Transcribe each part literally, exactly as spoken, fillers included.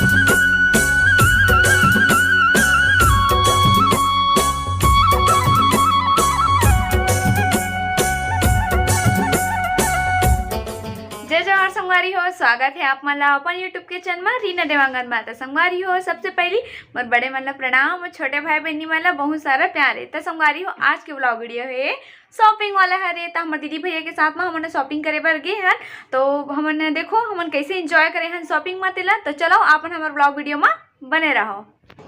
जय जोहार संगवारी हो, स्वागत है आप मन ला अपन YouTube के चैनल मा रीना देवांगन मा। त संगवारी हो, सबसे पहली मोर बड़े मन ला प्रणाम और छोटे भाई बहनी मन ला बहुत सारा प्यार है। त संगवारी हो, आज के vlog video है शॉपिंग वाला हरे। त हमर दीदी भैया के साथ मा हमन शॉपिंग करे बर गे हन। तो हमन देखो, हमन कैसे एंजॉय करे हन शॉपिंग मा तेला। तो चलो, आप मन हमर vlog video मा बने रहो।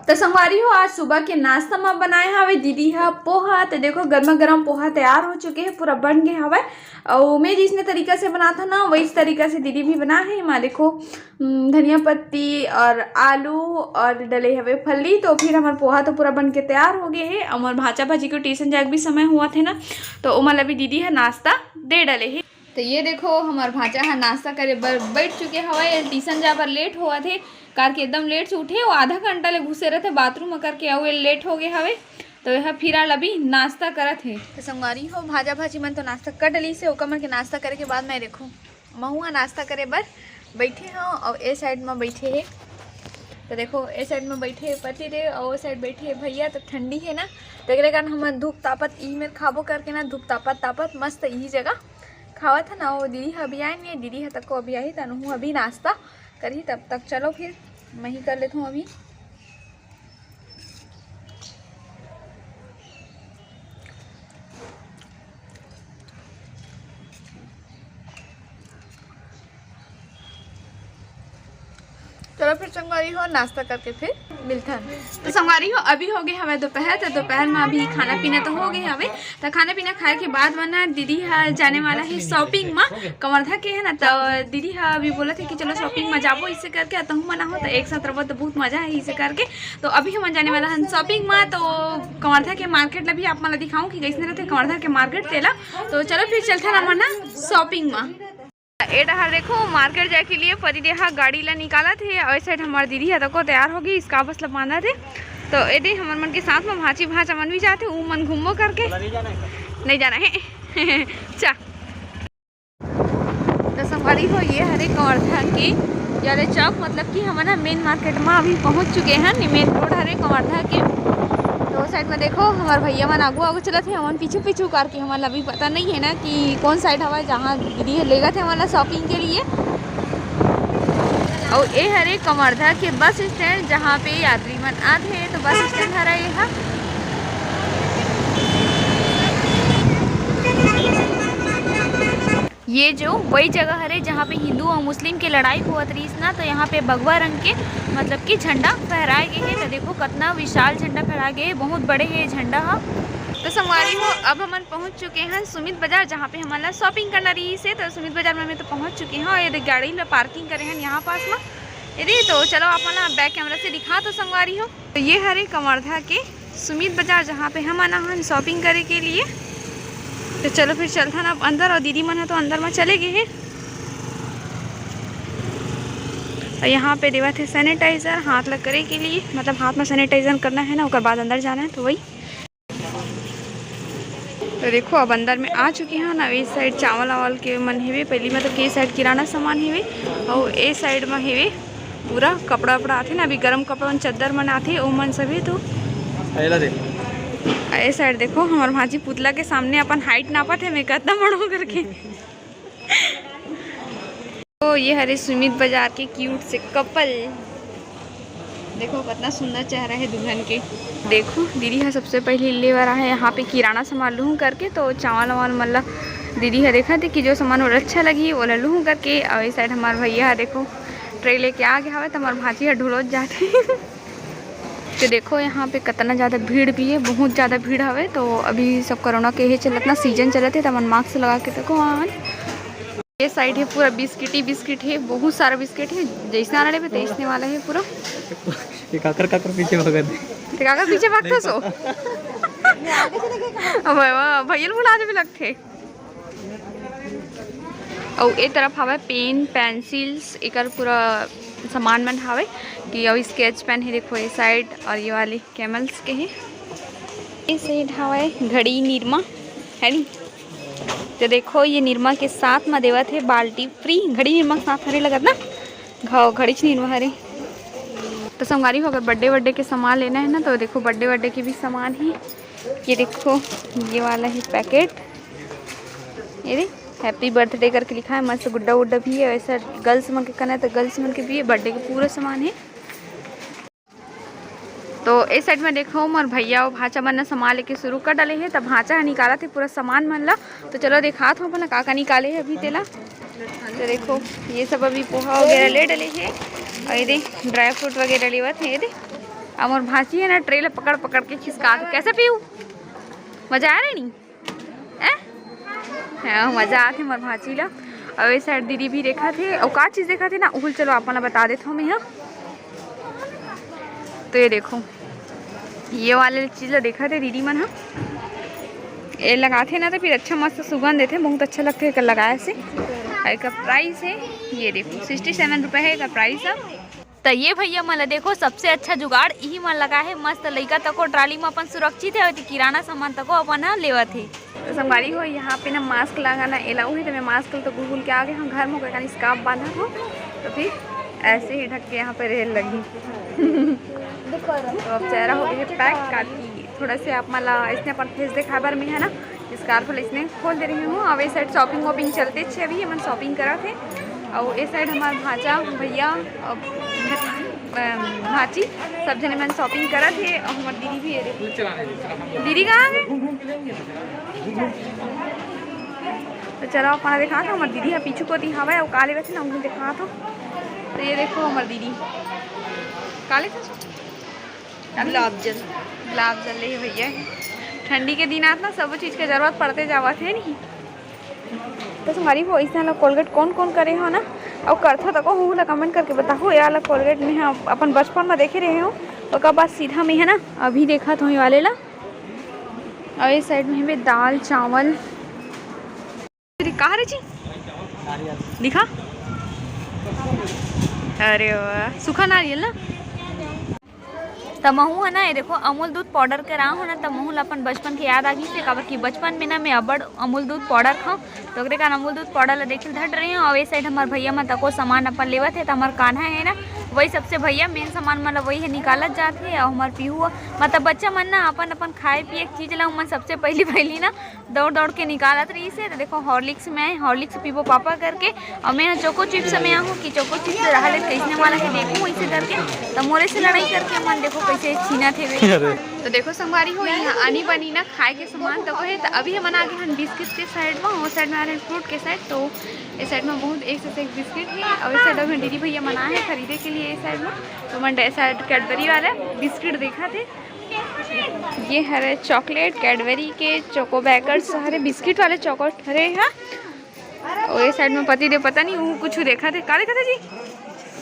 तो संगवारी हो, आज सुबह के नाश्ता मा बनाए हवे दीदी हा पोहा। तो देखो, गर्मा गर्म पोहा तैयार हो चुके हैं, पूरा बन गए हवे। और मैं जिसने तरीका से बनाता ना, वही तरीका से दीदी भी बना है। माँ देखो, हम्म, धनिया पत्ती और आलू और डले हवे फली। तो फिर हमार पोहा तो पूरा बन के तैयार हो गए है। और भांचा भांची को ट्यूशन जाए के भी समय हुआ थे ना, तो ओमन ला भी दीदी हा नाश्ता दे डले है। तो ये देखो, हमार भांचा हा नाश्ता करे बर बैठ चुके हवे। ट्यूशन जाए बर लेट हुआ थे, करके एकदम लेट से उठे, वो आधा घंटा ले घुसे रहते बाथरूम में करके, अउ ये लेट हो गए हवे। तो यह फिलहाल अभी नाश्ता करत हे। तो संगवारी हो, भांचा भांची मन तो नाश्ता कर डली से, ओकर मन के नाश्ता करे के बाद मैं देखो, महुआ नाश्ता करे बर बैठे हूँ और ए साइड में बैठे है। तो देखो, ए साइड में बैठे है पति देव और ओ साइड बैठे है भैया। तो ठंडी है ना, तो एकरे कारण हम धूप तापत इही में खाबो करके ना, धूप तापत तापत मस्त इही जगह खावत है ना। वो दीदी हा अभी आए नहीं, दीदी हा तक को अभी आई, तनहू अभी नाश्ता करही। तब तक चलो फिर मैं ही कर लेता हूँ अभी। चलो फिर संगवारी हो, नाश्ता करके फिर मिलथन। तो संगवारी हो, अभी हो गए हवे दोपहर। तो दोपहर में अभी खाना पीना तो हो गए हवे। तो खाना पीना खाए के बाद में ना, दीदी हा जाने वाला है शॉपिंग में, कवर्धा के है ना। तो दीदी हा अभी बोला थे कि चलो शॉपिंग में जाबो, इसे करके तहु मना हो तो एक साथ रहो तो बहुत मजा है, इसे करके। तो अभी हमन जाने वाला हन शॉपिंग में। तो कवर्धा के मार्केट ला भी आप मन ला दिखाऊं कि कैसने रहते कवर्धा के मार्केट तेला। तो चलो फिर चलथन हमन ना शॉपिंग में। ए डहर देखो, मार्केट जाए के लिए पति देव हा गाड़ी ला निकालत हे, और ए साइड हमार दीदी हा तको तैयार होगी, इसका बस ला बांधत हे। तो ए दे हमर मन के साथ में भांची भांचा मन भी जाते, उ मन घूमबो करके। नहीं जाना है। चा। तो संगवारी हो, ये हरे कवर्धा के याले चौक, मतलब कि हमन ह मेन मार्केट में अभी पहुंच चुके हैं। मेन रोड हरे कवर्धा के। तो साइड में देखो, हमार भैया मन आगू आगू चलत हे, हमन पीछू पीछू करके, हमन ला अभी पता नहीं है ना कि कौन साइड हवा, जहाँ दीदी लेगत हे हमन ला शॉपिंग के लिए। और ये हरे कवर्धा के बस स्टैंड, जहाँ पे यात्री मन आथे, तो बस स्टैंड हरा ये हा। ये जो वही जगह हरे, जहाँ पे हिंदू और मुस्लिम के लड़ाई होवत रहिस ना, तो यहाँ पे भगवा रंग के, मतलब कि झंडा फहराए गए हे। तो देखो, कितना विशाल झंडा फहराए गए हे, बहुत बड़े हे झंडा हा। तो संगवारी हो, अब हमन पहुँच चुके हैं सुमित बाजार, जहाँ पे हमन ला शॉपिंग करना रहिस हे। तो सुमित बाजार में मैं तो पहुँच चुके हैं, और ये देख, गाड़ी ला पार्किंग करे हैं यहाँ पास में। ये दे, तो चलो, आप मन ला बैक कैमरा से दिखा तो संगवारी हो। तो ये हरे कवर्धा के सुमित बाजार, जहाँ पे हमन आहन शॉपिंग करे के लिए। तो चलो फिर चलथन अब अंदर, और दीदी मन ह तो अंदर में चले गए हैं। और यहाँ पे देवत हे सैनिटाइजर हाथ ला करे के लिए, मतलब हाथ में सैनिटाइजर करना है ना, ओकर बाद अंदर जाना है, तो वही। तो देखो, अब अंदर में आ चुके हैं ना। इस साइड चावल वावल के मन हेवे, पहली में तो के साइड किराना सामान हेवे, और ए साइड में हेवे पूरा कपड़ा वपड़ा आथे ना, अभी गरम कपड़ा मन, चद्दर मन आथे, ओ मन सभी। तो एला दे। ए साइड देखो, हमार भांची पुतला के सामने अपन हाइट नापत हे, मैं कितना बड़ा हूँ करके। तो ये हरे सुमित बाजार के क्यूट से कपल, देखो कितना सुंदर चेहरा है दुल्हन के। देखो, दीदी हा सबसे पहले ले बर आहे यहाँ पे किराना सामान लूहूँ करके। तो चावल वावल मन ला दीदी हा देखत हे कि जो सामान ओला अच्छा लगही, ओला लूहूँ करके। और इस साइड हमार भैया हा देखो, ट्रे लेके आ गया हवे, तो हमार भांची हा ढुलोत जात हे। तो देखो, यहाँ पे कितना ज़्यादा भीड़ भी है, बहुत ज़्यादा भीड़ हवे। तो अभी सब कोरोना के हे चलत ना, सीजन चलत हे, तो हमन मास्क लगा के देखो आवन। ये साइड है पूरा बिस्किट ही बिस्किट है, बहुत सारा बिस्किट है, जैसने वाला लेबे तैसने वाला है पूरा। ये काकर काकर पीछे भगत है। ते काकर पीछे भागता सो? अब वाह, भैया भुला देवे लगथे। अउ ए तरफ हवे पेन, पेंसिल्स, एकर पूरा सामान मन हवे कि अउ स्केच पेन है, देखो ये साइड, और ये वाली कैमल्स के है। ये साइड हवे घड़ी निरमा, है नी? तो देखो, ये निरमा के साथ में देवत है बाल्टी फ्री। घड़ी निरमा के साथ हरे लगत ना, घाव घड़ीच निरमा हरे। तो संगवारी हो, अगर बर्थडे वर्डे के सामान लेना है ना, तो देखो बर्थडे वर्डे के भी सामान है। ये देखो, ये वाला है पैकेट, ये दे, हैप्पी बर्थडे करके लिखा है। मस्त गुड्डा उड्डा भी है, वैसे गर्ल्स मन के करना है तो गर्ल्स मन के भी है। बर्थडे के पूरा सामान है। तो इस साइड में देखो, मोर भैया और भांचा मन ने सामान लेके शुरू कर डाले है। तब भांचा ह निकालत हे पूरा सामान मन ला। तो चलो दिखात हूँ अपन का का निकाले है अभी तेला। तो देखो, ये सब अभी पोहा वगैरह ले डले हे, और ये दे ड्राई फ्रूट वगैरह लेवत हे। ये दे, अब मोर भांची है ना, ट्रे ला पकड़ पकड़ के खिसकात हे। कैसे पीऊ, मजा आ रहा है नी? हैं? हाँ, मजा आथे मोर भांची ला। और ये साइड दीदी भी देखत हे, और का चीज देखत हे ना, उहुल चलो अपन ला बता देत हूँ मैं, हाँ। तो ये देखो, ये वाले चीज ला देखत हे दीदी मन ह, ये लगाथे ना तो फिर अच्छा मस्त सुगंध देथे, बहुत अच्छा लगथे एकर लगाए से। और एकर प्राइस है, ये देखो, सिक्सटी सेवन रुपये है एकर प्राइस ह। त ये भैया मन ला देखो, सबसे अच्छा जुगाड़ इही मन लगा है। मस्त लइका तको ट्राली में अपन सुरक्षित है, ओती किराना सामान तको अपन ह लेवत है। तो संगवारी हो, यहाँ पे ना मास्क लगाना एलाऊ है, तो मैं मास्क तो घुल घुल के आ गए हूँ घर में, ओकर स्कार्फ बांधा हूँ, तो फिर ऐसे ही ढक के यहाँ पे रेल लगी। तो अब चेहरा हो गया पैक, काकी थोड़ा से आप मला इसने अपन फेस दिखाए बर में है ना, स्कार्फ इसने खोल दे रही हूँ। अब ये साइड शॉपिंग वॉपिंग चलते छे, अभी हमन शॉपिंग करत हे। और ये साइड हमार भांचा भैया, अ, अ, भांची, सब जने मन शॉपिंग करत हे। और हमार दीदी भी है, देखो। दीदी कहाँ है? तो चलो अपना दिखा था, हमार दीदी है पीछू कोती हवे, और काले बैठे ना उन्हें दिखा था। तो ये देखो हमार दीदी काले था। गुलाब जल। गुलाब जल ले भैया, ठंडी के दिन आत ना, सब चीज के जरूरत पड़ते जावत है नी। तो संगवारी हो, इसने वाला कोलगेट कौन कौन करे हो ना, और करथो तको हूँ ला कमेंट करके बताओ। ये वाला कोलगेट में हम अपन बचपन में देखे रहे हो, ओकर बाद सीधा में है ना अभी देखा तो ये वाले ला। और इस साइड में हमें दाल चावल, दीदी, कहाँ रे जी? दिखा। अरे वाह, सूखा नारियल ना। त महू है ना, ये देखो, अमूल दूध पाउडर के रहा हो ना, त महू ला अपन बचपन के याद आ गई से, काबर कि बचपन में ना मैं अबड़ अमूल दूध पाउडर खाऊं, तो ओकरे कारण अमूल दूध पाउडर ला देखे धट रही हूँ। और ये साइड हमार भैया मन तको सामान अपन लेवत है, त हमार कान्हा है ना, वही सबसे भैया मेन सामान मन ला वही है निकालत जात है। और हमार पीहू, मतलब बच्चा मन ना अपन अपन खाए पिए के चीज ला उमन सबसे पहली पहली ना दौड़ दौड़ के निकालत रहिस हे। तो देखो, हॉर्लिक्स में आए, हॉर्लिक्स पीबो पापा करके, और मैं चोको चिप्स में आहूँ कि चोको चिप्स रहा ले, कैसने वाला के देखूँ वैसे करके। तो मोरे से लड़ाई करके मन देखो कैसे छीनत हे। अरे। तो देखो संगवारी हो, यहाँ आनी बनी ना खाए के सामान तको हे। तो अभी हमन आ गए हन बिस्किट के साइड में, वो साइड में आ रहे हैं फ्रूट के साइड। तो इस साइड में बहुत एक से एक बिस्किट है, और इस साइड में दीदी भैया मन आए हैं खरीदे के लिए। इस साइड में तो मन साइड कैडबरी वाला बिस्किट देखा थे। ये हरे चॉकलेट, कैडबरी के चोको बेकर्स हरे, बिस्किट वाले चोको हरे हा। और ये साइड में पति देव पता नहीं वो कुछ देखा थे, का देखा था जी?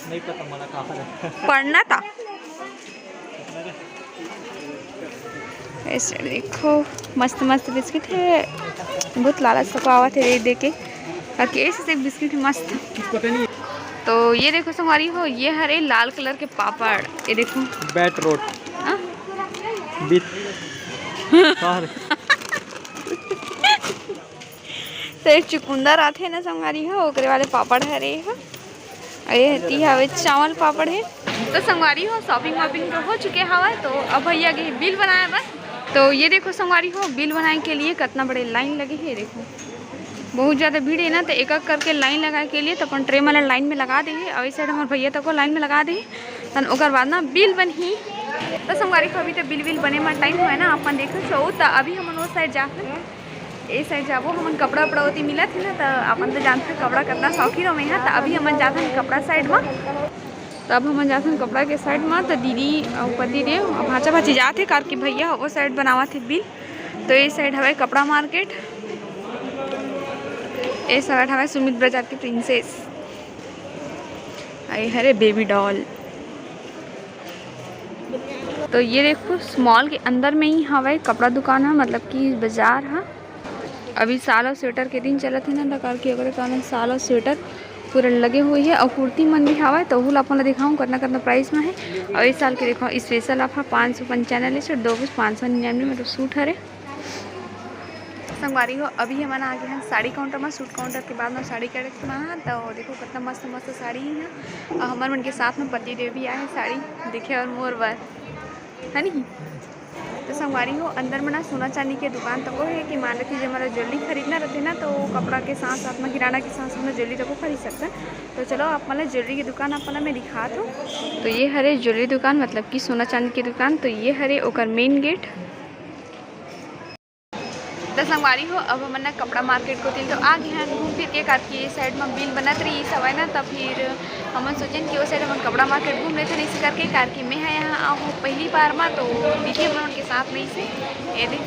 नहीं पता, मना कहाँ है। पढ़ना था। ऐसे देखो, मस्त मस्त बिस्किट है, बहुत लालच सको आवत है दे दे के, ताकि ऐसे से बिस्किट है मस्त। तो ये देखो संगवारी हो, ये हरे लाल कलर के पापड़, ये देखो। बैट रोट। हाँ? बीट। कार। तो एक चुकुंदर आथे ना संगवारी हो, ओकरे वाले पापड़ हरे ह। अरे हती हवे चावल पापड़ है। तो संगवारी हो, शॉपिंग वॉपिंग तो हो चुके हवा, तो अब भैया के बिल बनाए बस। तो ये देखो संगवारी हो, बिल बनाए के लिए कितना बड़े लाइन लगे है। देखो बहुत ज़्यादा भीड़ है ना, तो एक एक करके लाइन लगाए के लिए तो अपन ट्रे वाला लाइन में लगा दे। और इस साइड हमारे भैया तक को लाइन में लगा दे, तन ओकर बाद ना बिल बनही। तो संगवारी हो, अभी तो बिल विल बने में टाइम हुआ है ना, अपन देखो छो, तो अभी हम वो साइड जाते हैं। ए साइड जाबो हमन, कपड़ा उपड़ा ओती मिलत हे ना, त अपन तो जानथे कपड़ा कतना शौकीन हो मैं हा। त अभी हमन जाथन कपड़ा साइड म, त अब हमन जाथन कपड़ा के साइड म। त दीदी अउ पति देव अउ भांचा भांची जात हे, कार के भैया ओ साइड बनावत हे बिल। तो ए साइड हवय कपड़ा मार्केट, ए साइड हवय सुमित बाजार के प्रिंसेस, अउ ए हरे बेबी डॉल। तो ये देखो, मॉल के अंदर में ही हवय कपड़ा दुकान ह, मतलब कि बाजार ह। अभी शाल और स्वेटर के दिन चलत हे ना, त करके ओकरे कारण शाल और स्वेटर पूरा लगे हुए हे। और कुर्ती मन भी हवय, तो ओहू ला अपन ला दिखाऊँ, कतना कतना प्राइस में हे। और इस साल के देखो, स्पेशल ऑफर, पाँच सौ पंचानवे से दो कुछ पाँच सौ निन्यानवे, मतलब सूट हरे। संगवारी हो, अभी हमन आ गे हन साड़ी काउंटर में। सूट काउंटर के बाद में साड़ी कलेक्ट करना है। तो देखो कितना मस्त मस्त साड़ी है। और हमर मन के साथ में पति देव भी आए हैं साड़ी देखे और मोर बर, है नी? तो संगवारी हो, अंदर में ना सोना चांदी के दुकान तको है कि मान लेते जब हमारा ज्वेलरी खरीदना रहते ना, तो कपड़ा के साथ साथ में, किराना के साथ साथ में ज्वेलरी तको खरीद सकते हैं। तो चलो आप मतलब ज्वेलरी की दुकान आप मतलब मैं दिखात हूँ। तो ये हरे ज्वेलरी दुकान, मतलब कि सोना चांदी की दुकान। तो ये हरे ओकर मेन गेट। तो संगवारी हो, अब हमन ना कपड़ा मार्केट कोति तो आ गे हन घूम फिर के, काबर कि ये साइड में बिल बनत रहिस हवय ना, त फिर हमन सोचेन कि ओ साइड हमन कपड़ा मार्केट घूम लेथन, इसी करके। काबर कि मैं ह यहाँ आहूँ पहली बार मा, तो दीदी हमन के साथ में इसे ये दे,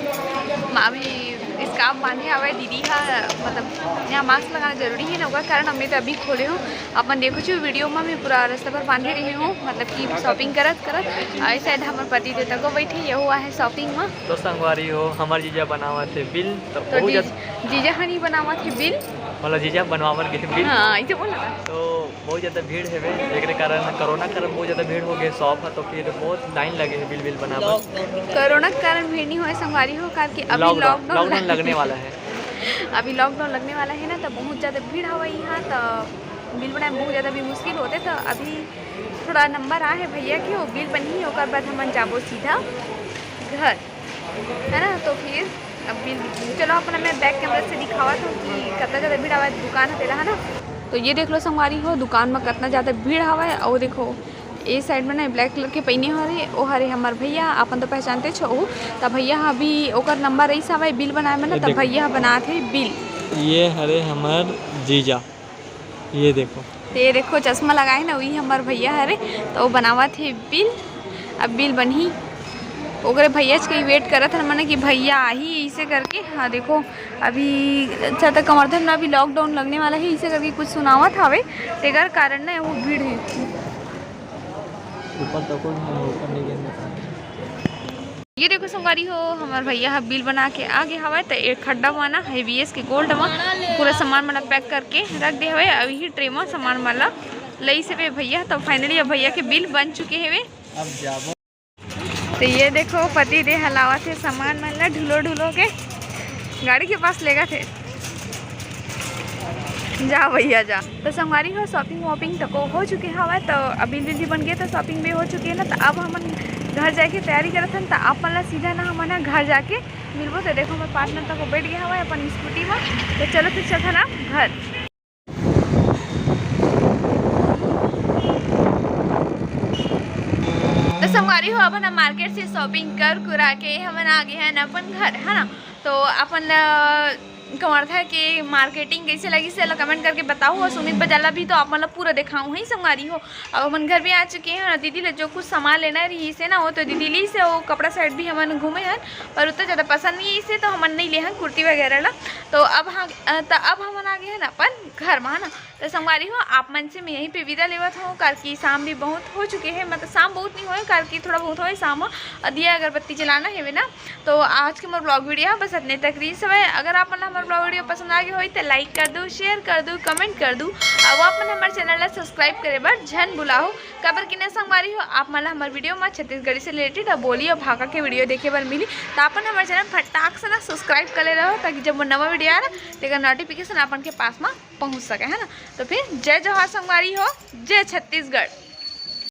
अभी स्कार्फ बांधे हवय दीदी ह, मतलब यहाँ मास्क लगाना जरूरी है ना, ओकर कारण मैं तो अभी खोले हूँ। अपन देखो छो वीडियो में मैं पूरा रास्ता भर बांधे रहे हूँ, मतलब कि शॉपिंग करत करत। और इस साइड हमर पति देव तको बैठे, ये हुआ है शॉपिंग में। तो संगवारी हो, हमर जीजा बनावत हे बिल, तो तो बहुत जीज-, ज्यादा जीजा हनी बनावत हे बिल। मतलब जीजा बनवावत गे बिल। हाँ, इसे बोला था। तो बहुत ज्यादा भीड़ हेवे, एकरे कारण कोरोना कारण बहुत ज्यादा भीड़ हो गए शॉप है, तो फिर बहुत लाइन लगे है बिल बिल बनावत। कोरोना के कारण भीड़ नहीं होए संगवारी हो, काबर कि अभी लॉकडाउन, लॉकडाउन लॉकडाउन लग-, लगने वाला है। अभी लॉकडाउन लगने वाला है ना, तो बहुत ज्यादा भीड़ हवा यहाँ, तो बिल बनाए में बहुत ज्यादा भी मुश्किल होते। तो अभी थोड़ा नंबर आ है भैया के, वो बिल बनही, ओकर बाद हमन जाबो सीधा घर, है ना। तो फिर अब बिल, चलो अपन मैं बैक कैमरा से दिखावत हूँ कि कितना ज्यादा भीड़ हवा दुकान है तेला, है ना। तो ये देख लो संगवारी हो, दुकान में कितना ज्यादा भीड़ हवा है। और देखो ए साइड में ना ब्लैक कलर के पहिने हरे, ओ हरे हमर भैया, अपन तो पहचानते छो। त भैया ह अभी ओकर नंबर रईस हवय बिल बनाए में ना, ये त देखो। भैया ह बनात हे बिल। ये हरे हमर जीजा, ये देखो। तो ये देखो चश्मा लगाए ना, वही हमर भैया हरे, तो वो बनावत हे बिल। अब बिल बनही, ओकरे भैया च कहीं वेट करत हन मने कि भैया आही इसे करके। हाँ देखो, अभी अच्छा तक कमरथन ना, अभी लॉकडाउन लगने वाला है इसे करके कुछ सुनावत हवे, तेकर कारण ना वो भीड़ है। ऊपर तको नहीं, ऊपर नहीं गिरने का। ये देखो संगवारी हो, हमर भैया ह बिल बना के आ गे हवय, त एक खड्डा म ना हेवीएस के गोल्ड म पूरा सामान मन पैक करके रख दे हवय। अब यही ट्रे म सामान मन ला लई से भैया। तो फाइनली अब भैया के बिल बन चुके हवे। अब जाबो। तो ये देखो पति देव हलावत हे सामान मन ला ढुलो ढुलो के गाड़ी के पास लेगत हे। जा भैया जा। तो संगवारी हो, शॉपिंग वॉपिंग तको हो चुके हवय, तो अभी बिल भी बन गए, तो शॉपिंग भी हो चुकी है ना। तो अब हमन घर जाके तैयारी करत हन, तो आप मन ला सीधा ना हमन ह घर जाके मिलबो। तो देखो हमर पार्टनर तको बैठ गया हवय अपन स्कूटी में, तो चलो फिर चलत हन ना घर। तो संगवारी हो, अब ना मार्केट से शॉपिंग कर कुरा के हमन आ गए हैं अपन घर, है ना। तो अपन ला कवर्धा के मार्केटिंग कैसे लगिस, एला कमेंट करके बताओ। और सुमित बाजार ला भी तो आप मन ला पूरा देखाऊँ ही संगवारी हो। अब अपन घर भी आ चुके हैं और दीदी ला जो कुछ सामान लेना रहिस हे ना, वो तो दीदी लीस हे। वो कपड़ा सेट भी हमन घूमे हन, पर उतना ज़्यादा पसंद नहीं आइस हे, तो हमन नहीं ले हन कुर्ती वगैरह ला। तो अब हाँ, अ, तो अब हमन आ गए हैं ना अपन घर में, है ना। तो संगवारी हो, आप मन से मैं यहीं पे विदा लेवत हूँ, काबर कि शाम भी बहुत हो चुके हैं, मतलब शाम बहुत नहीं होए, काबर कि थोड़ा बहुत होए शाम, और दिया अगरबत्ती जलाना हेवे ना। तो आज के मोर ब्लॉग वीडियो बस इतने तक रहिस हवय। अगर आप मन ला हमर ब्लॉग वीडियो पसंद आ गए होई, तो लाइक कर दो, शेयर कर दो, कमेंट कर दो, और आप मन हमर चैनल ला सब्सक्राइब करे बर झन भुलाहू, काबर कि ना संगवारी हो, आप मन ला हमर वीडियो में छत्तीसगढ़ी से रिलेटेड और बोली और भाखा के वीडियो देखे बर मिली। तो आप मन हमर चैनल फटाक से ना सब्सक्राइब कर ले रहो, ताकि जब वो नवा वीडियो आए ना, तेकर नोटिफिकेशन आप मन के पास में पहुँच सके, है ना। तो फिर जय जोहार संगवारी हो, जय छत्तीसगढ़।